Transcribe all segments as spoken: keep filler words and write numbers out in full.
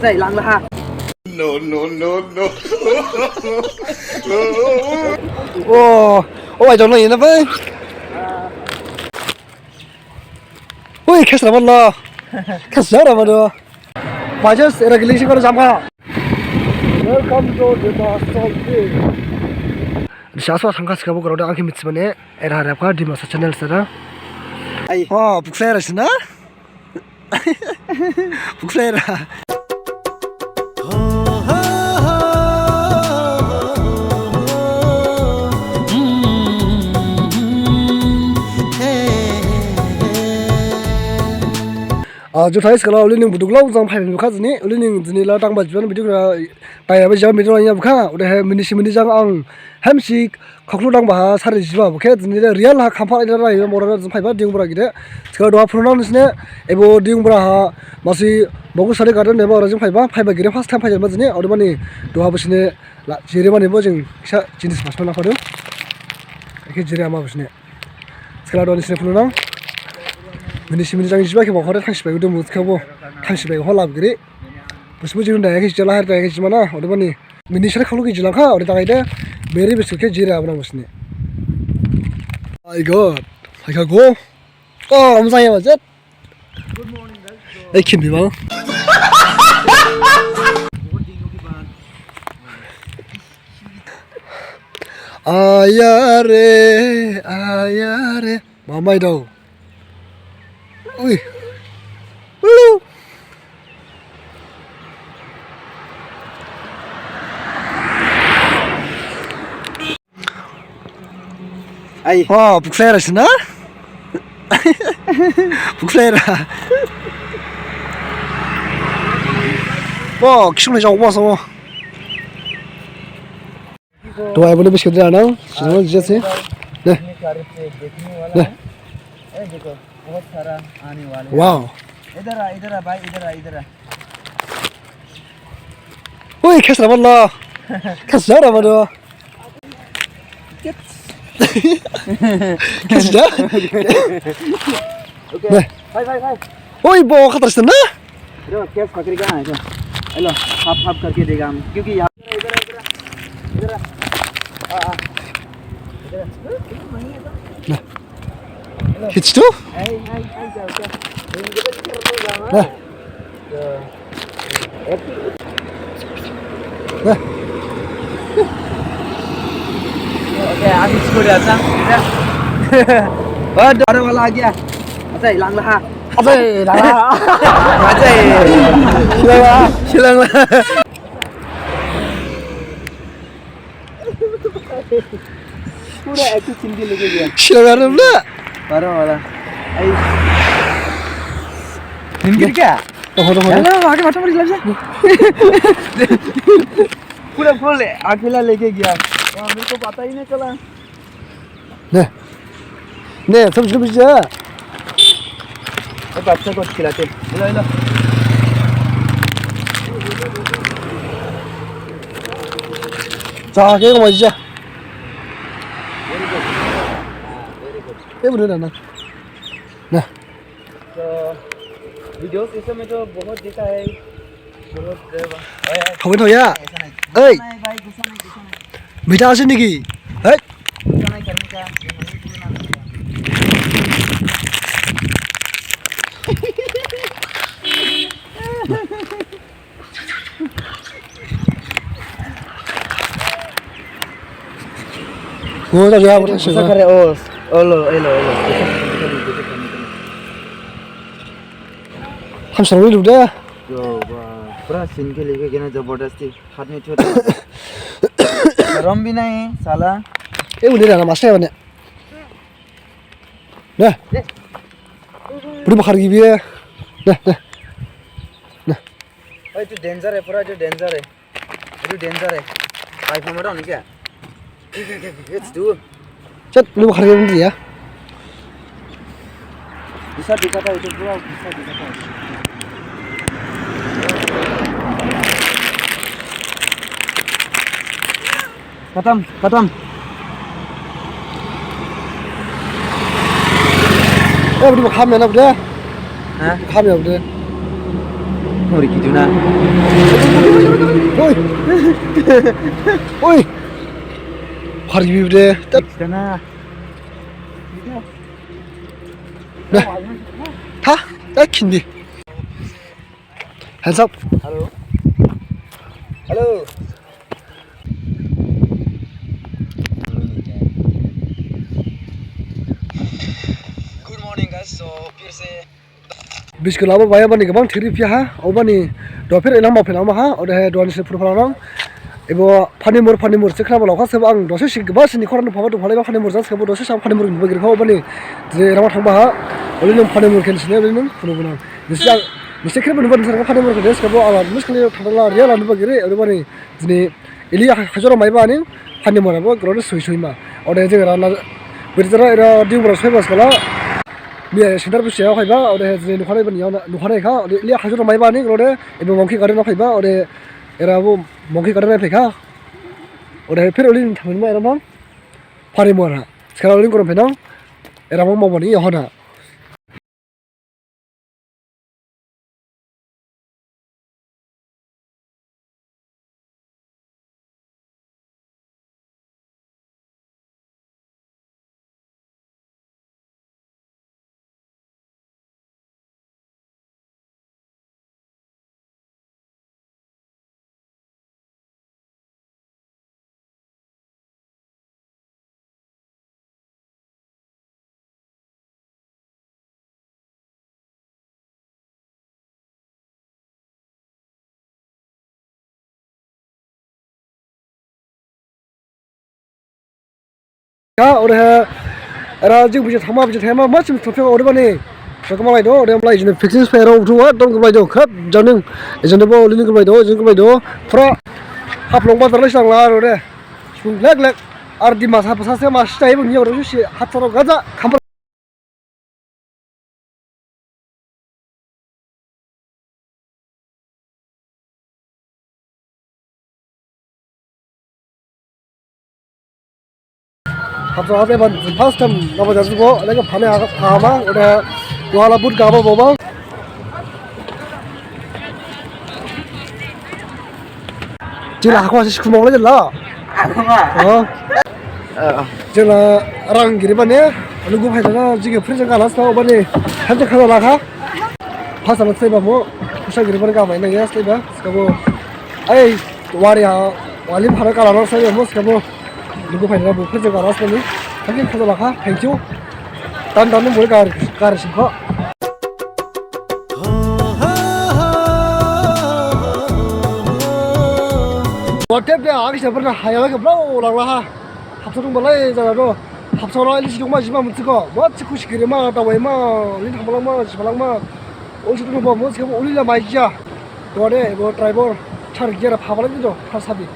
Sai langla ha. No, no, no, no. Oh, oh, I don't know, you know, bhai. Ui, khesra mano. Khesra mano. Bajas, era gili si karo jamkha. Welcome to the master day. Saswa sangka sikabo karo da angki mitsi mane, era harapka Dimasa channel sara. Ai. Oh, buksa era sina? Buksa era. Ah, juthai skala uli ning buduk lau jang phai bukha jini, uli ning jini la tang ba jiban biduk ra, taya ba jiban biduk ra ya bukha, udah he mini si mini jang ang, hem si, khoklu dang ba ha, sari jiba bukhe, jini le real ha, khampa ida ra, ya mora jang phai ba, ding bura gide, skala doha phunu nang nisine, ebo ding bura ha, masi, bogu sari garden eba ra jang phai ba, phai ba gide first time phai ba jini, udah mani, doha busine, la, jiri mani bo jing, kisa, jinis mas mana phadu, eke jiri ama busine. Skala doni sini phunu nang. Mini si mini jang jiba khe bo hore thangsi bai udu mut khe bo thangsi bai ho lab giri. Bus bus jing daya khe jala har daya khe jimana. Ode bani mini sere khalu khe jilangkha ode tagai de. Beri biscuit khe jira abna busni. My God. Hai kha go. Oh, am jaya bajet. Ei, khimbi bang. Aya re, aya re. Mamai dau. Ui. Ulu. Ai. Oh, bukhlaira sina? Bukhlaira. Oh, kisung na jauh bos oh. Tuh, ayo boleh biscuit dia nang. Sini jese. Deh. Deh. बहुत सारा आने वाले हैं। Wow. इधर आ, इधर आ भाई, इधर आ, इधर आ। Ui, khesra mano. Khesra mano. Khesra. Okay. Deh. भाई, भाई, भाई। Ui, bo khatar sina. इधर कैच पकड़ के ना, इधर। हेलो, हाफ हाफ करके देगा हम, क्योंकि यहाँ इधर, इधर, इधर, इधर। आ, आ। इधर। Nah. Hits tu? Hai, hai, hai, jauh, jauh. Nah. Nah. Oke, habis gua datang. Ya. Oh, ada orang lagi ya. Asai, langla. Asai, langla. Asai. Langla. Langla. पूरा ऐसे चिंदी लेके गया। Shilong arem la. बारह वाला। आई। Minggir क्या? Oh, oh, oh. Hello, आगे बटन मत हिला जा। पूरा फुल अकेला लेके गया। वाह, मेरे को पता ही नहीं चला। Nah. Nah, terus terus ya. ये बच्चा को खिलाते। Hello, hello. Cha, ke ko maja. Very good. Ah, very good. Eh, boleh dah, nah. Nah. तो वीडियोस ये सब में तो बहुत देखा है, बहुत, अ, Comment हो गया? ऐसा नहीं, ऐसा नहीं भाई, गुस्सा नहीं, गुस्सा नहीं। मीठा আছে নেকি? হেই। गुस्सा नहीं करने का, ये नहीं बोलना। Gua tak jawab, tak jawab. Gusa kare, oh, olo, elo, elo. Ham sarui lu da. Yo, ba, pura scene ke liye kena jabardasti. Hat mein chhota. Sharam bhi nahi, sala. Eh, udah dah, mas saya banyak. Nah. Beri bakar gibi ya. Nah, nah. Nah. Oh, itu danger ya, pura itu danger ya. Itu danger ya. Hai, pemain orang ni kya? Let's do. Chat, lu bakar gibi ya. Bisa dikata itu pura, bisa dikata. खत्म, खत्म। Eh, beri bakar mana, beri? Hah? Bakar mana, beri? Hori kitu na. Oi. Oi. Hari bi de. Tat. Dana. Nah. Tha, tha kindi. Hands up. Hello. Hello. Good morning, guys. So, फिर से Biskul abo baya bani gabang thiri phiya ha, obani dopher elang ma phenang ma ha, odehe duani se phuru phalang. Ebo Panimur, Panimur, se khna ba laokha sebo ang dose si gaba sini khorang phaba dong phalaiba Panimur jang sebo dose sam Panimur ni bagir kha obani. Je rama thangba ha, oli nung Panimur khen sini, oli nung phunu bunang. Nisi ang, nisi khe bani bani sarang Panimur khen sebo ala, nisi khali thadala, riya lanu bagir, oli bani. Jini ili ha-, hajora maiba ni Panimur abo grode sui sui ma. Ode jeng rana, beri jara era diu bra sui bas kala. Miya center bisi ya phaiba, ode jini nukhanai bani ya, nukhanai kha, ode ili hajora maiba ni grode, ebe Monkey Garden na phaiba, ode era bo Monkey Garden na phaikha. Ode pher oli thamin ma era mang Panimur ha. Sekarang oli korom phenang, era mang mabani ya hona. Ya, odehe, era jing biji thama, biji thama, ma chim thama, ode bani. Sokma lai do, ode lai jini fixing spare utu wa, dong lai do, khat janing, ejende bo, lini lai do, jing lai do, pura, Haflong bazar lai sang la, ode. Sung lek lek, ar di masa, masa se mas, chai bung, ya, ode, si, hat saro gaja, khampar. Hapsa hapsa eban first time nabo jajubo, lagi phane aga phama, ode wala but gaba boba. Jela hako asi sikhumang lai jela. Hako ma? Oh. Eh. Jela rang giri bane, lugu phai dana, jige free jang galas tau bane, hanjak khana lakha. Phasa ma saiba mo, khusa giri bane gamai nang ya saiba, skabo. Ai, wari ha, wali phara kala rang saiba mo, skabo. Lugu phai dana bo free jang galas bane, hanjak khana lakha, thank you. Tan tan mo gar, gar singkho. Watep de agi sabar na haya ke bro langla ha. Hapsa dong balai jala do. Hapsa ro ili sidong ma jima mutsi ko. Mo tsi khusi kiri ma, dawai ma, lin thang balang ma, si balang ma. Ol sidong ba mo tsi ko uli la mai ja. Do de bo driver thar gira pha balang do, thar sabi.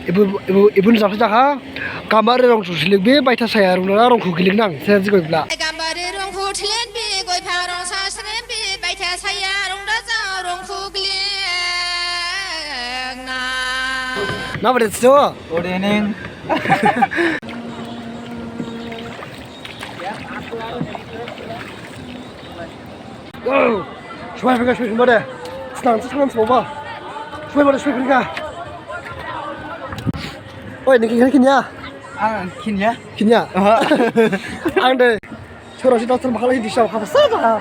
Ibu, ibu, ibu ni jakha jakha, gambari rong susilik bi, baitha saya rong dara rong khugilik nang, saya jigoi bla. Gambari rong khuthilen bi, goi pha rong sasren bi, baitha saya rong dara rong khugilik nang. Na bade so? Good evening. Suai phinga, suai phinga de. Senang, senang semua. Suai pada suai phinga. Oi, niki kini ya? Ah, kini ya? Kini ya? Aha. Ang de. Soro si doktor bakal di show apa saja.